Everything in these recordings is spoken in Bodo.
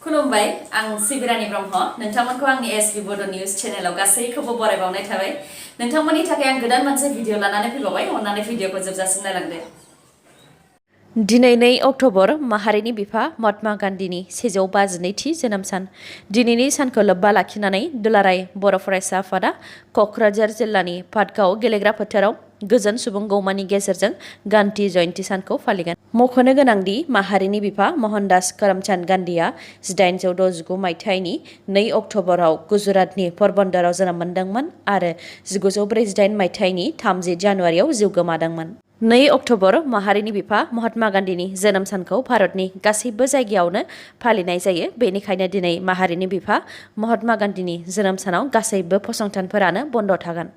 खुलुमबाय आं सिबिरानि ब्रह्म नोंथांमोनखौ आंनि sbbodonews चेनेलाव गासैखौबो बरायबावनाय थाबाय नोंथांमोननि थाखाय आं गोदान मोनसे भिडिअ लानानै फैबावबाय अन्नानै भिडिअखौ जोबजासिम नायलांदो दिनै 2 अक्ट'बर माहारिनि बिफा महात्मा गान्धीनि 152थि जोनोम सान दिनैनि सानखौ लोब्बा लाखिनानै दुलाराय बर' फरायसा आफादा क'क्राझार जिल्लानि पाटगाव गेलेग्रा फोथाराव गोजोन सुबुं गौमानि गेजेरजों गान्धी जयन्ती सानखौ फालिगोन मख'नो गोनांदि माहारिनि बिफा मोहनदास करमचंद गान्धीआ 1869 मायथाइनि 2 अक्ट'बराव गुजरातनि पोरबन्दराव जोनोम मोनदोंमोन आरो 1948 मायथाइनि 30 जानुवारियाव जिउ गोमादोंमोन 2 अक्ट'बर माहारिनि बिफा महात्मा गान्धीनि जोनोम सानखौ भारतनि गासैबो जायगायावनो फालिनाय जायो बेनिखायनो दिनै माहारिनि बिफा महात्मा गान्धीनि जोनोम सानाव गासैबो फसंथानफोरानो बन्द थागोन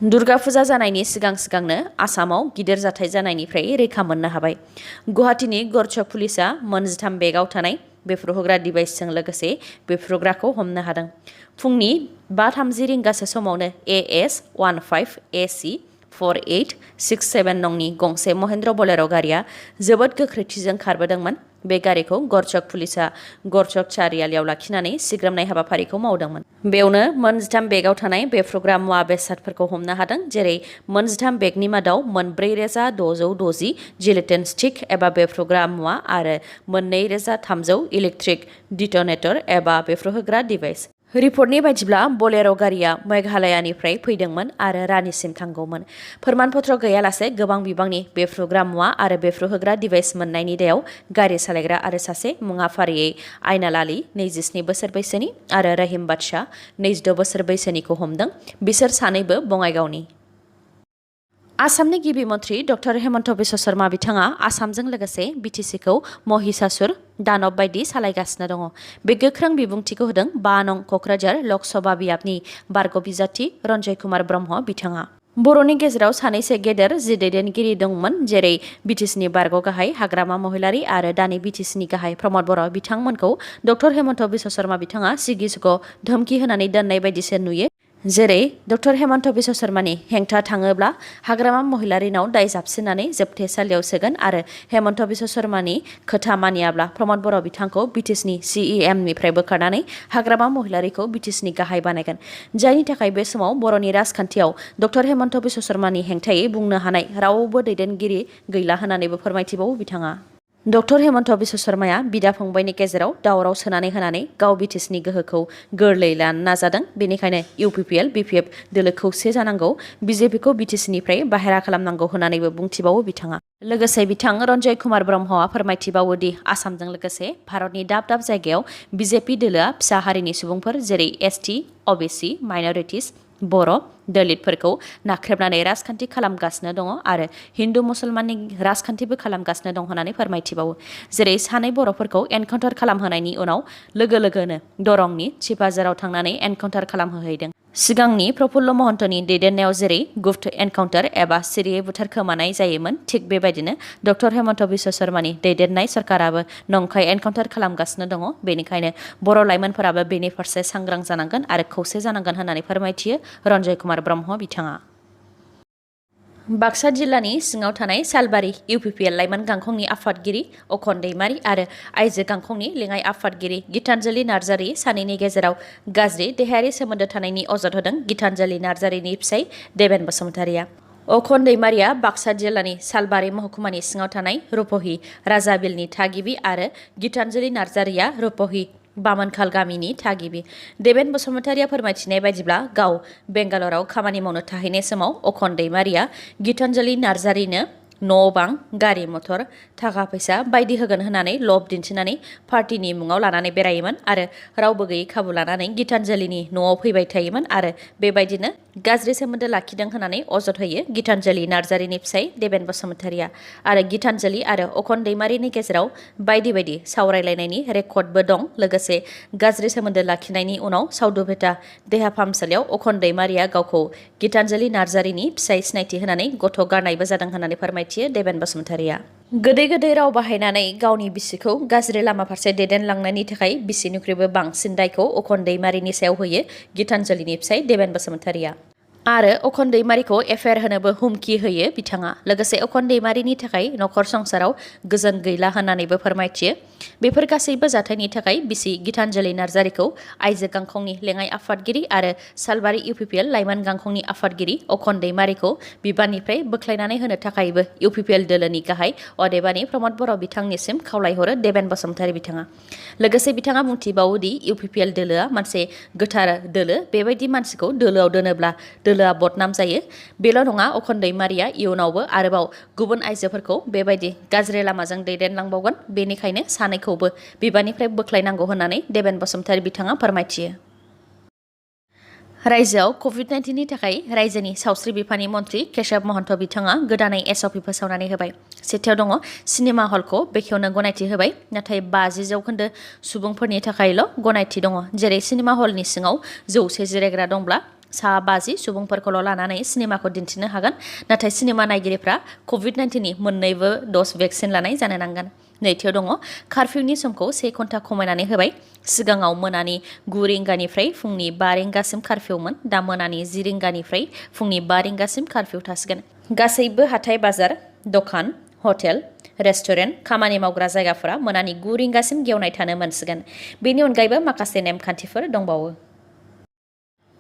दुर्गा फुजा जानायनि सिगांनो आसामाव गिदिर जाथाय जानायनिफ्राय रैखा मोननो हाबाय गुवाहाटीनि गरचक पुलिसआ 13 बेगआव थानाय बेफ्रुहोग्रा डिभाइसजों लोगोसे बेफ्रुग्राखौ हमनो हादों फुंनि 5:30 रिंगासो समावनो AS-15AC 4867 नंनि गंसे महेन्द्र बलेर' गारिया जोबोद गोख्रैथिजों खारबोदोंमोन बे गारिखौ गरचक पुलिसआ गरचक चारियालियाव लाखिनानै सिग्रोमनाय हाबाफारिखौ मावदोंमोन बेयावनो 13 बेगआव थानाय बेफ्रुग्रा मुवा बेसादफोरखौ हमनो हादों जेरै 13 बेगनि मादाव 4660 जिलेटिन स्टिक एबा बेफ्रुग्रा मुवा आरो 2300 इलेक्ट्रिक डिटनेटर एबा बेफ्रुहोग्रा डिभाइस रिपर्टनि बायदिब्ला बलेर' गारिया मेघालयानिफ्राय फैदोंमोन आरो रानीसिम थांगौमोन फोरमानपत्र गैयालासे गोबां बिबांनि बेफ्रुग्रा मुवा आरो बेफ्रुहोग्रा डिभाइस मोननायनि दायाव गारि सालायग्रा आरो सासे मुङा फारियै आइनाल आली 27 बोसोर बैसोनि आरो रहिम बादशाह 26 बोसोर बैसोनिखौ हमदों बिसोर सानैबो बङाइगावनि आसामनि गिबि मन्थ्रि डक्टर हेमन्त बिश्व शर्मा बिथाङा आसामजों लोगोसे बिटिसिखौ महिषासुर दानब बायदि सालायगासिनो दङ बे गोख्रों बिबुंथिखौ होदों 5 नं क'क्राझार लकसभा बियाबनि बारग' बिजाथि रन्जय कुमार ब्रह्म बिथाङा बर'नि गेजेराव सानैसो गेदेर जि दैदेनगिरि दंमोन जेरै बिटिसिनि बारग' गाहाय हाग्रामा महिलारि आरो दानि बिटिसिनि गाहाय प्रमद बर' बिथांमोनखौ डक्टर हेमन्त बिश्व शर्मा बिथाङा सिगि सुग' धमकि होनानै दोननाय बायदिसो नुयो जेरै डक्टर हेमन्त बिश्व शर्मानि हेंथा थाङोब्ला हाग्रामा महिलारिनाव दाय जाबसिननानै जोबथेसालियाव सोगोन आरो हेमन्त बिश्व शर्मानि खोथा मानियाब्ला प्रमद बर' बिथांखौ बिटिसिनि CEMनिफ्राय बोखारनानै हाग्रामा महिलारिखौ बिटिसिनि गाहाय बानायगोन जायनि थाखाय बे समाव बर'नि राजखान्थियाव डक्टर हेमन्त बिश्व शर्मानि हेंथायै बुंनो हानाय रावबो दैदेनगिरि गैला होननानैबो फोरमायथिबावो बिथाङा डक्टर हेमन्त बिश्व शर्माया बिदा फंबायनि गेजेराव दावराव सोनानै होनानै गाव बिटिसिनि गोहोखौ गोरलैयै लानो नाजादों बेनिखायनो UPPL BPF दोलो खौसे जानांगौ BJPखौ बिटिसिनिफ्राय बाहेरा खालामनांगौ होननानैबो बुंथिबावो बिथाङा लोगोसे बिथां रन्जय कुमार ब्रह्मआ फोरमायथिबावो दि आसामजों लोगोसे भारतनि दाब जायगायाव BJP दोलोआ फिसा हारिनि सुबुंफोर जेरै ST OBC माइनरिटिस बर' दलितफोरखौ नाख्रेबनानै राजखान्थि खालामगासिनो दङ आरो हिन्दु मुसलमाननि राजखान्थिबो खालामगासिनो दं होननानै फोरमायथिबावो जेरै सानै बर'फोरखौ एनकाउन्टार खालामहोनायनि उनाव लोगो दरंनि चिपाजाराव थांनानै एनकाउन्टार खालामहोहैदों सिगांनि प्रफुल्ल महन्तनि दैदेननायाव जेरै गुप्त एनकाउन्टार एबा सिरियै बुथारखोमानाय जायोमोन थिग बेबायदिनो डक्टर हेमन्त बिश्व शर्मानि दैदेननाय सरकाराबो नंखाय एनकाउन्टार खालामगासिनो दङ बेनिखायनो बर' लाइमोनफोराबो बेनि फारसे सांग्रां जानांगोन आरो खौसे जानांगोन होननानै फोरमायथियो रन्जय कुमार ब्रह्म बिथाङा बाक्सा जिल्लानि सिङाव थानाय सालबारि UPPL लाइमोन गांखंनि आफादगिरि अखन दैमारि आरो आइजो गांखंनि लेङाइ आफादगिरि गितानजलि नार्जारि सानैनि गेजेराव गाज्रि देहायारि सोमोन्दो थानायनि अजद होदों गितानजलि नार्जारिनि फिसाय देबेन बसुमतारिया अखन दैमारिया बाक्सा जिल्लानि सालबारि महकुमानि सिङाव थानाय रुपहि राजाबिलनि थागिबि आरो गितानजलि नार्जारिया रुपहि बामोनखाल गामिनि थागिबि देबेन बसुमतारिया फोरमायथिनाय बायदिब्ला गाव बेंगालराव खामानि मावनो थाहैनाय समाव अखन दैमारिया गितानजलि नार्जारिनो न' बां गारि मथर थाखा फैसा बायदि होगोन होननानै लब दिन्थिनानै पार्टिनि मुङाव लानानै बेरायोमोन आरो रावबो गैयै खाबु लानानै गितानजलिनि न'आव फैबाय थायोमोन आरो बेबायदिनो गाज्रि सोमोन्दो लाखिदों होननानै अजद होयो गितानजलि नार्जारिनि फिसाय देबेन बसुमतारिया आरो गितानजलि आरो अखन दैमारिनि गेजेराव बायदि सावरायलायनायनि रेकर्डबो दं लोगोसे गाज्रि सोमोन्दो लाखिनायनि उनाव साउदुपेटा देहा फाहामसालियाव अखन दैमारिया गावखौ गितानजलि नार्जारिनि फिसाय सिनायथि होनानै गथ' गारनायबो जादों होननानै फोरमायथियो देबेन बसुमतारिया गोदै राव बाहायनानै गावनि बिसिखौ गाज्रि लामा फारसे दैदेनलांनायनि थाखाय बिसिनिख्रुइबो बांसिन दायखौ अखन दैमारिनि सायाव होयो गितानजलिनि फिसाय देबेन बसुमतारिया आरो अखन दैमारिखौ एफआइआर होनोबो हुमखि होयो बिथाङा। लोगोसे अखन दैमारिनि थाखाय नखर संसाराव गोजोन गैला होननानैबो फोरमायथियो। बेफोर गासैबो जाथायनि थाखाय बिसि गितानजलि नार्जारिखौ आइजो गांखंनि लेङाइ आफादगिरि आरो सालबारि UPPL लाइमोन गांखंनि आफादगिरि अखन दैमारिखौ बिबाननिफ्राय बोख्लायनानै होनो थाखायबो UPPL दोलोनि गाहाय अदेबानि प्रमद बर' बिथांनिसिम खावलायहरो देबेन बसुमतारी बिथाङा। लोगोसे बिथाङा बुंथिबावो दि UPPL दोलोआ मोनसे गोथार दोलो, बेबायदि मानसिखौ दोलोआव दोनोब्ला दोलोआ बदनाम जायो। बेल' नङा, अखन दैमारिया इयुनावबो आरोबाव गुबुन आइजोफोरखौ बेबायदि गाज्रि लामाजों दैदेनलांबावगोन, बेनिखायनो सानैखौबो बिबाननिफ्राय बोख्लायनांगौ होननानै देबेन बसुमतारी बिथाङा फोरमायथियो। रायजोआव COVID-19 नि थाखाय रायजोनि सावस्रि बिफाननि मन्थ्रि केशव महन्त बिथाङा गोदानै SOP फोसावनानै होबाय। सेथियाव दङ सिनेमा हलखौ बेखेवनो गनायथि होबाय, नाथाय 50% सुबुंफोरनि थाखायल' गनायथि दङ। जेरै सिनेमा हलनि सिङाव 100 जिरायग्रा दंब्ला सा 50 सुबुंफोरखौल' लानानै सिनेमाखौ दिन्थिनो हागोन, नाथाय सिनेमा नायगिरिफ्रा COVID-19 नि मोन्नैबो द'ज भेक्सिन लानाय जानो नांगोन। नैथियाव दङ कारफिउनि समखौ 1 घन्टा खमायनानै होबाय। सिगाङाव मोनानि 9 रिंगानिफ्राय फुंनि 5 रिंगासिम कारफिउमोन, दा मोनानि 10 रिंगानिफ्राय फुंनि 5 रिंगासिम कारफिउ थासिगोन। गासैबो हाथाइ बाजार, दखान, हटेल, रेस्टुरेन्ट, खामानि मावग्रा जायगाफोरा मोनानि 9 रिंगासिम गेवनाय थानो मोनसिगोन। बेनि अनगायैबो माखासे नेमखान्थिफोर दंबावो।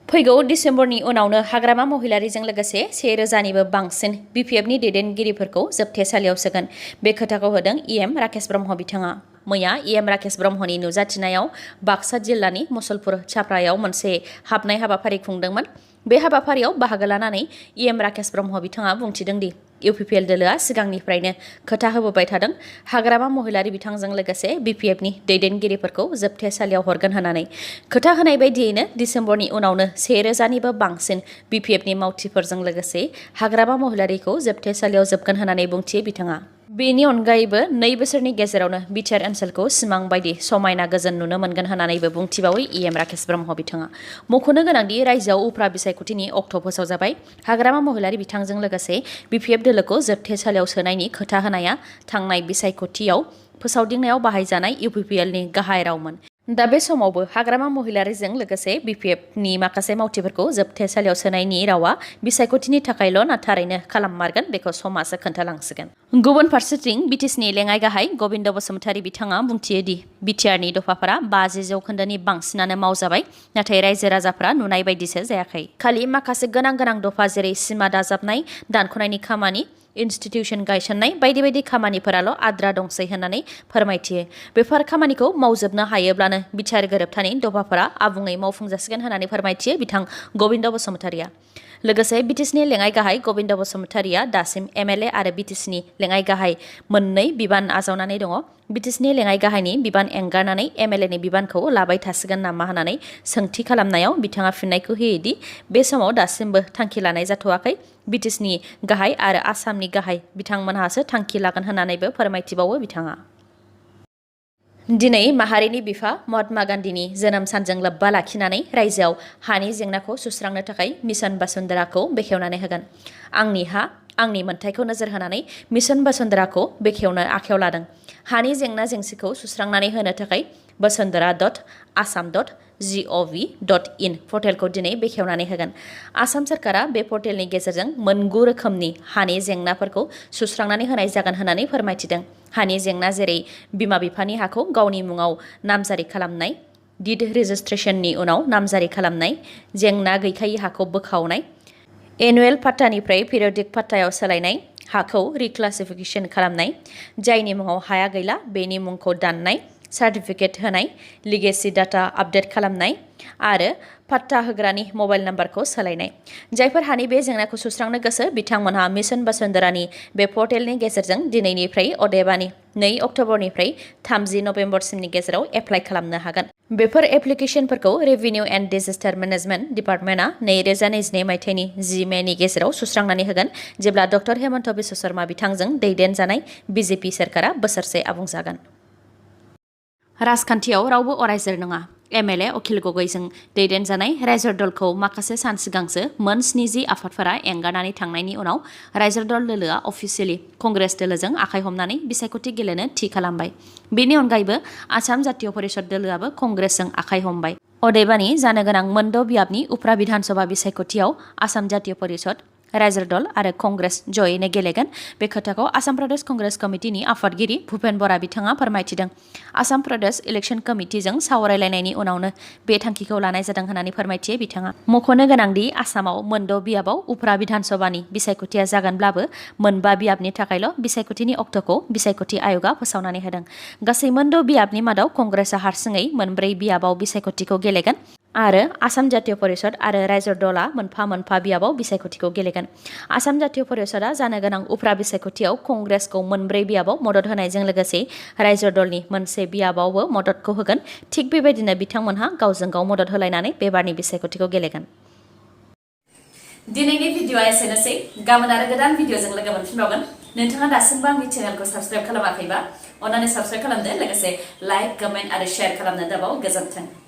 फैगौ डिसेम्बरनि उनावनो हाग्रामा महिलारिजों लोगोसे 1000निबो बांसिन BPFनि दैदेनगिरिफोरखौ जोबथेसालियाव सोगोन। बे खोथाखौ होदों EM राकेश ब्रह्म बिथाङा। मैया EM राकेश ब्रह्मनि नुजाथिनायाव बाक्सा जिल्लानि मुसलपुर छाप्रायाव मोनसे हाबनाय हाबाफारि खुंदोंमोन। बे हाबाफारियाव बाहागो लानानै EM राकेश ब्रह्म बिथाङा बुंथिदों दि UPPL दोलोआ सिगांनिफ्रायनो खोथा होबोबाय थादों हाग्रामा महिलारि बिथांजों लोगोसे BPFनि दैदेनगिरिफोरखौ जोबथेसालियाव हरगोन होननानै। खोथा होनाय बायदियैनो डिसेम्बरनि उनावनो 1000निबो बांसिन BPFनि मावथिफोरजों लोगोसे हाग्रामा महिलारिखौ जोबथेसालियाव जोबगोन होननानै बुंथियो बिथाङा। बेनि अनगायैबो 2 बोसोरनि गेजेरावनो बिटिआर ओनसोलखौ सिमां बायदि समायना गोजोन नुनो मोनगोन होननानैबो बुंथिबावो EM राकेश ब्रह्म बिथाङा। मख'नो गोनांदि रायजोआव उफ्रा बिसायख'थिनि अक्ट' फोसावजाबाय। हाग्रामा महिलारि बिथांजों लोगोसे BPF दोलोखौ जोबथेसालियाव सोनायनि खोथा होनाया थांनाय बिसायख'थियाव फोसावदिंनायाव बाहायजानाय UPPLनि गाहाय रावमोन। दा बे समावबो हाग्रामा महिलारिजों लोगोसे BPFनि माखासे मावथिफोरखौ जोबथेसालियाव सोनायनि रावा बिसायख'थिनि थाखायल' थारैनो खालाममारगोन, बेखौ समाजआ खोन्थालांसिगोन। गुबुन फारसेथिं BTSनि लेङाइ गाहाय गबिन्द बसुमतारी बिथाङा बुंथियो दि बिटिआरनि दफाफोरा 50% बांसिनानो मावजाबाय, नाथाय रायजो राजाफ्रा नुनाय बायदिसो जायाखै। खालि माखासे गोनां दफा जेरै सिमा दाजाबनाय, दानख'नायनि खामानि, इनस्टिटिउसन गायसननाय बायदि बायदि खामानिफोराल' आद्रा दंसै होननानै फोरमायथियो। बेफोर खामानिखौ मावजोबनो हायोब्लानो बिटिआर गोरोबथानि दफाफोरा आबुङै मावफुंजासिगोन होननानै फोरमायथियो बिथां गबिन्द बसुमतारीया। लोगोसे BTSनि लेङाइ गाहाय गबिन्द बसुमतारीया दासिम MLA आरो BTSनि लेङाइ गाहाय मोननै बिबान आजावनानै दङ। BTSनि लेङाइ गाहायनि बिबान एंगारनानै MLAनि बिबानखौ लाबाय थासिगोन नामा होननानै सोंथि खालामनायाव बिथाङा फिननायखौ होयोदि बे समाव दासिमबो थांखि लानाय जाथ'वाखै। BTSनि गाहाय आरो आसामनि गाहाय बिथांमोनहासो थांखि लागोन होननानैबो फोरमायथिबावो बिथाङा। दिनै माहारिनि बिफा महात्मा गान्धीनि जोनोम सानजों लोब्बा लाखिनानै रायजोआव हानि जेंनाखौ सुस्रांनो थाखाय मिशन बसुन्धराखौ बेखेवनानै होगोन। आंनि हा, आंनि मोन्थाइखौ नोजोर होनानै मिशन बसुन्धराखौ बेखेवनो आखायाव लादों। हानि जेंना जेंसिखौ सुस्रांनानै होनो थाखाय basundhara.assam.gov.in पर्टेलखौ दिनै बेखेवनानै होगोन। आसाम सरकारा बे पर्टेलनि गेजेरजों मोन 9 रोखोमनि हानि जेंनाफोरखौ सुस्रांनानै होनाय जागोन होननानै फोरमायथिदों। हानि जेंना जेरै बिमा बिफानि हाखौ गावनि मुङाव नामजारि खालामनाय, डिड रेजिस्ट्रेशननि उनाव नामजारि खालामनाय, जेंना गैखायि हाखौ बोखावनाय, एनुवेल पाट्टानिफ्राय पिरियडिक पाट्टायाव सोलायनाय, हाखौ रिक्लासिफिकेशन खालामनाय, जायनि मुङाव हाया गैला बेनि मुंखौ दाननाय, सार्टिफिकेट होनाय, लिगेसि डाटा आपडेट खालामनाय आरो पाट्टा होग्रानि मबाइल नाम्बारखौ सोलायनाय। जायफोर हानि बे जेंनाखौ सुस्रांनो गोसो बिथांमोनहा मिशन बसुन्धरानि बे पर्टेलनि गेजेरजों दिनैनिफ्राय अदेबानि 2 अक्ट'बरनिफ्राय 30 नभेम्बरसिमनि गेजेराव एप्लाइ खालामनो हागोन। बेफोर एप्लिकेशनफोरखौ रेभिनिउ एन्ड डिजास्टार मेनेजमेन्ट डिपार्टमेन्टआ 2022 मायथाइनि 10 मेनि गेजेराव सुस्रांनानै होगोन, जेब्ला डक्टर हेमन्त बिश्व शर्मा बिथांजों दैदेनजानाय BJP सोरखारा बोसोरसे आबुं जागोन। राजखान्थियाव रावबो अरायजोर नङा। MLA अखिल गगैजों दैदेनजानाय रायजो दलखौ माखासे सान सिगांसो मोन 70 आफादफोरा एंगारनानै थांनायनि उनाव रायजो दल दोलोआ अफिसियेलि कंग्रेस दोलोजों आखाइ हमनानै बिसायख'थि गेलेनो थि खालामबाय। बेनि अनगायैबो आसाम जातीय परिषद दोलोआबो कंग्रेसजों आखाइ हमबाय। अदेबानि जानो गोनां मोनद' बियाबनि उफ्रा बिधानसभा बिसायख'थियाव आसाम जातीय परिषद, रायजो दल आरो कंग्रेस जयैनो गेलेगोन। बे खोथाखौ आसाम प्रदेश कंग्रेस कमिटिनि आफादगिरि भुपेन बरा बिथाङा फोरमायथिदों। आसाम प्रदेश इलेक्शन कमिटिजों सावरायलायनायनि उनावनो बे थांखिखौ लानाय जादों होननानै फोरमायथियो बिथाङा। मख'नो गोनांदि आसामाव मोनद' बियाबाव उफ्रा बिधानसभानि बिसायख'थिया जागोनब्लाबो मोनबा बियाबनि थाखायल' बिसायख'थिनि अक्ट'खौ बिसायख'थि आय'गा फोसावनानै होदों। गासै मोनद' बियाबनि मादाव कंग्रेसआ हारसिङै मोनब्रै बियाबाव बिसायख'थिखौ गेलेगोन आरो आसाम जातीय परिषद आरो रायजो दलआ मोनफा मोनफा बियाबाव बिसायख'थिखौ गेलेगोन। आसाम जातीय परिषदआ जानो गोनां उफ्रा बिसायख'थियाव कंग्रेसखौ मोनब्रै बियाबाव मदद होनायजों लोगोसे रायजो दलनि मोनसे बियाबावबो मददखौ होगोन। थिग बेबायदिनो बिथांमोनहा गावजों गाव मदद होलायनानै बेबारनि बिसायख'थिखौ गेलेगोन। दिनैनि भिडिअ'आ एसेनोसै। गाबोन आरो गोदान भिडिअ'जों लोगो मोनफिनबावगोन। नोंथाङा दासिमबो आंनि चेनेलखौ साबस्क्राइब खालामाखैबा अन्नानै साबस्क्राइब खालामदो, लोगोसे लाइक, कमेन्ट आरो शेयार खालामनो दाबाव। गोजोन्थों।